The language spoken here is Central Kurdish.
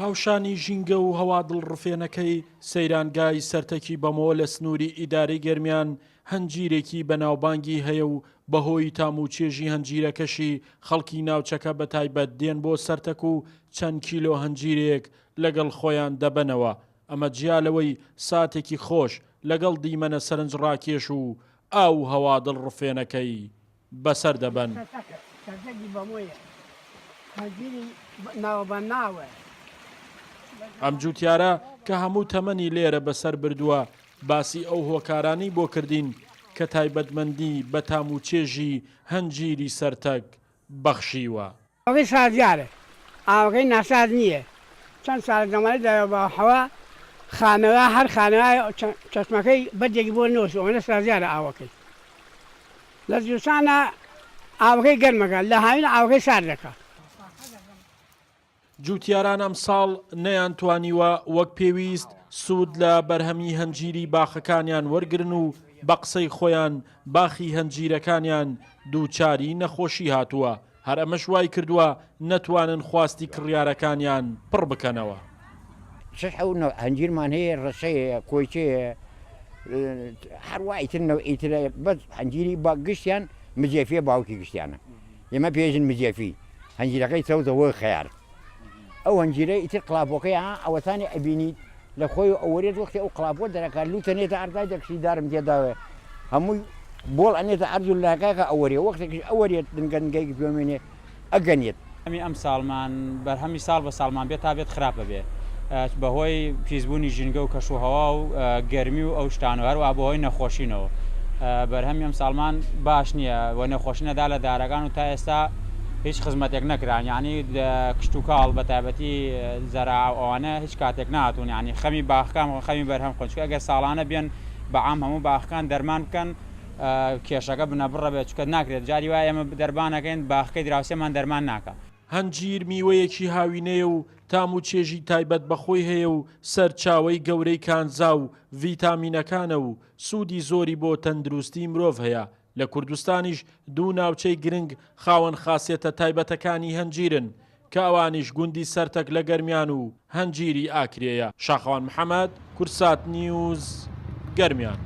هاوشانی ژینگە و هەوا دڵڕفێنەکەی، سەیرانگای سەرتەکی بەمۆ لە سنووری ئیدارەی گەرمیان هەنجیرێکی بەناوبانگی هەیە و بەهۆی تام و چێژی هەنجیرەکەشی خەڵکی ناوچەکە بەتایبەت دێن بۆ سەرتەک و چەند کیلۆ هەنجیرێک لەگەڵ خۆیان دەبەنەوە، ئەمە جیا لەوەی ساتێکی خۆش لەگەڵ دیمەنە سەرنجڕاکێش و ئاو و هەوا دڵڕفێنەکەی بەسەر دەبەن. ئەم جوتیارە کە هەموو تەمەنی لێرە بەسەر بردووە، باسی ئەو هۆکارانەی بۆ کردین کە تایبەتمەندی بە تام و چێژی هەنجیری سەرتەک بەخشیوە. ئاوەکەی سازگارە ئاوەکەی ناساز نییە چەند ساڵە دەماری داوە بە حەوا خانەوە هەر خانەوە چەشمەکەی بەردێکی بۆ نۆش ئەوەنە سازگارە ئاوەکەی لە زستانە ئاوەکەی گەرمەکە لە هاوین ئاوەکەی سارد دەکات. جوتیاران ئەمساڵ نەیانتوانیوە وەک پێویست سوود لە بەرهەمی هەنجیری باخەکانیان وەرگرن و بە قسەی خۆیان باخی هەنجیرەکانیان دووچاری نەخۆشی هاتووە، هەر ئەمەش وایکردووە نەتوانن خواستی کڕیارەکانیان پڕ بکەنەوە. شەش حەوت نەوع هەنجیرمان هەیە، ڕەشە هەیە، کۆیچە هەیە، هەروا ئیتر نەوعی ترە، بەس هەنجیری با گشتیان مجێفیە باوکی گشتیانە. ئێمە پێژن مجێفی، هەنجیرەکەی سەوزە وەک خەیار. ئەو هەنجیرە ئیتر قڵاپۆکەی ها ئەوەتانی ئەبینیت لە خۆی و ئەوەرێت وەختی ئەو قڵاپۆ دەرەکا لوتە نێتە عەرزای دەکشی دارم تێداوێ هەمووی بۆڵ ئەنێتە عەرز و لاکاکە ئەوەرێ وەختێکیش ئەوەرێت دنگە دنگەیەکی پێ مێنێ ئەگەنێت. بەرهەمی ئەمساڵمان بەرهەمی ساڵ بە ساڵمان بێت تا بێت خراپ ئەبێ بەهۆی پیسبوونی ژینگە و کەش و هەوا و گەرمی و ئەو شتانەوە هەروەها بەهۆی نەخۆشینەوە بەرهەمی ئەمساڵمان باش نییە و نەخۆشی نەدا لە دارەکان و تا ئێستا هیچ خزمەتێک نەکران یعنی کشتوکاڵ بە تایبەتی زەرا و ئەوانە هیچ کاتێک نهاتوون یعنی خەمی باخەکان خەمی بەرهەم خۆن چونکە ئەگەر ساڵانە بێن بە عام هەموو باخەکان دەرمان بکەن کێشەکە بنەبڕە بێت چونکە ناکرێت جاری وایە ئێمە دەرمان ئەکەین باخەکەی دراوسێمان دەرمان ناکا. هەنجیر میوەیەکی هاوینەیە و تام و چێژی تایبەت بە خۆی هەیە و سەرچاوەی گەورەی کانزا و ڤیتامینەکانە و سوودی زۆری بۆ تەندروستی مرۆڤ هەیە، لە کوردستانیش دوو ناوچەی گرنگ خاوەن خاسیەتە تایبەتەکانی هەنجیرن کە ئەوانیش گوندی سەرتەک لە گەرمیان و هەنجیری ئاکرێیە. شاخەوان محەمەد، کوردسات نیوز، گەرمیان.